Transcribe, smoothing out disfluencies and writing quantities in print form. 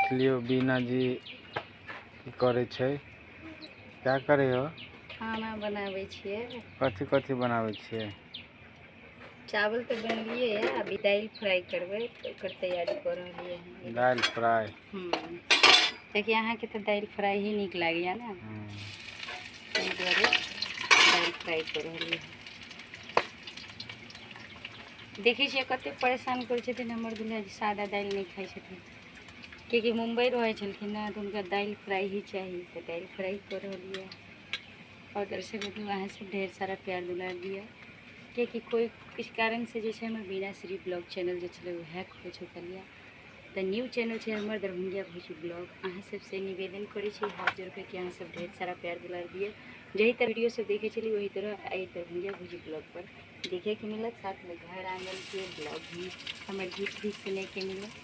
देख लियौ बीना जी की करै छै। क्या करै हो? खाना बनाबै छियै। कथी कथी बनाबै छियै? चावल तऽ बनेलियै है, अभी दालि फ्राइ करबै तऽ ओकर तैयारी कऽ रहलियै हँ। दालि फ्राइ। कियाकि अहाँके तऽ दालि फ्राइ ही नीक लागैए ने, ताहि दुआरे दालि फ्राइ कऽ रहलियै। देखै छियै कतेक परेशान करै छथिन हमर दुल्हा जे सादा दालि नहि खाइ छथिन, कियाकि मुम्बई रहै छलखिन ने तऽ हुनका दालि फ्राइ ही चाही, तऽ दालि फ्राइ कऽ रहलियै। आओर दर्शक बन्धु, अहाँ सब ढेर सारा प्यार दुलार दिअ, कियाकि कोइ किछु कारणसँ जे छै हमर बीना श्री ब्लॉग चैनल जे छलै ओ हैक हो चुकल यऽ। तऽ न्यू चैनल छै हमर दरभंगिया भौजी ब्लॉग। अहाँ सबसँ निवेदन करै छी हाथ जोड़ि कऽ कि अहाँ सब ढेर सारा प्यार दुलार दिअ। जाहि तरह वीडियो सब देखै छलियै ओहि तरह एहि दरभंगिया भौजी ब्लॉग पर देखैके मिलत, साथमे घर आङ्गनके ब्लॉग भी, हमर गीत भी सुनैके मिलत।